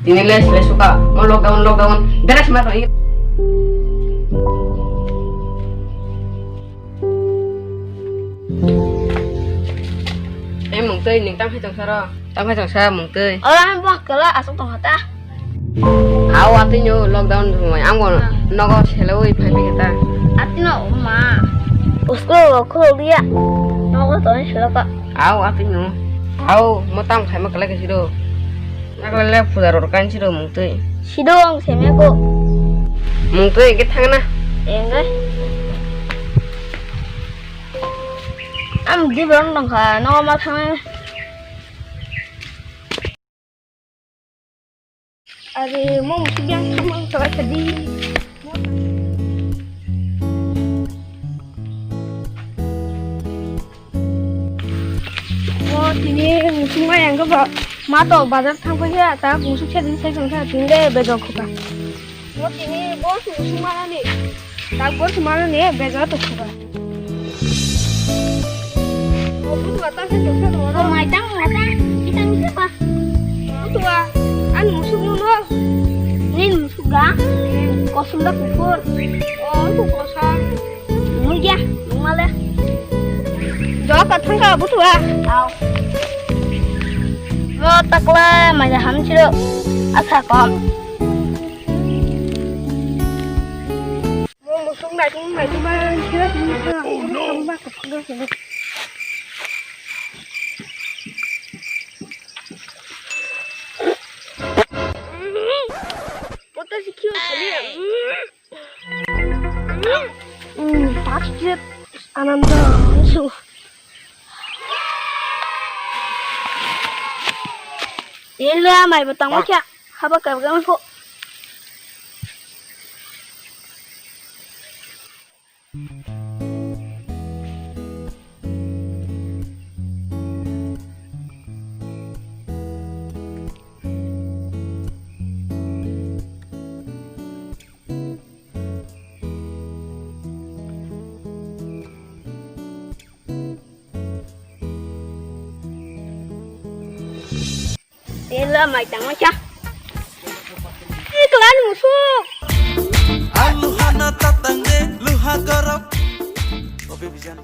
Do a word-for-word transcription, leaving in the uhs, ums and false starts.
Tini le sile suka, mo lockdown, lockdown, dress ma roi. Ei mung twi ning tam hai tong saro, tam hai tong sa mung twi. Ora ang bak kala asuk tong hata. Au atwi nyo lockdown rwmai, ang bo nogo selewi phai phai ta. Atwi no ma. Usko khulok dia. Nogo to selaka. Au atwi nyo. Au mo tam khai ma kala ke sido. Naklele puja ror kan siro mung twi. Sido ang semya ko. Mung twi ke thang na. Engai. Am di borong dong kha, no ma thang. Are mo mung twi yang thang mang kala kadi. O tini musuk ma yang ba ma to bazar thang phai ya ta musuk sa din sai thang tini le bejok khuka. O tini bo musuk ma ni ta bo musuk ma ni bejok to khuka. O butua ta sai thang sa do. O mai tang mai tang kita musuk pa. Butua an musuk no no. Ni musuk ga kosum da kukur. O tu kosum. Nungya, nungmale. Doka thangka butua. Au. Bo takla maya hamchiro. Asa kom. Mo musuk nai tung nai tung ba chira tung ba. Oh no. Kota sikyo tadi. Hmm, tak jit ananda su. Ela mai batang wacha haba kabga ko. Tela mai tang cha. Iklan musuk. Alu hana tatang de luha gorok. Obe bijan.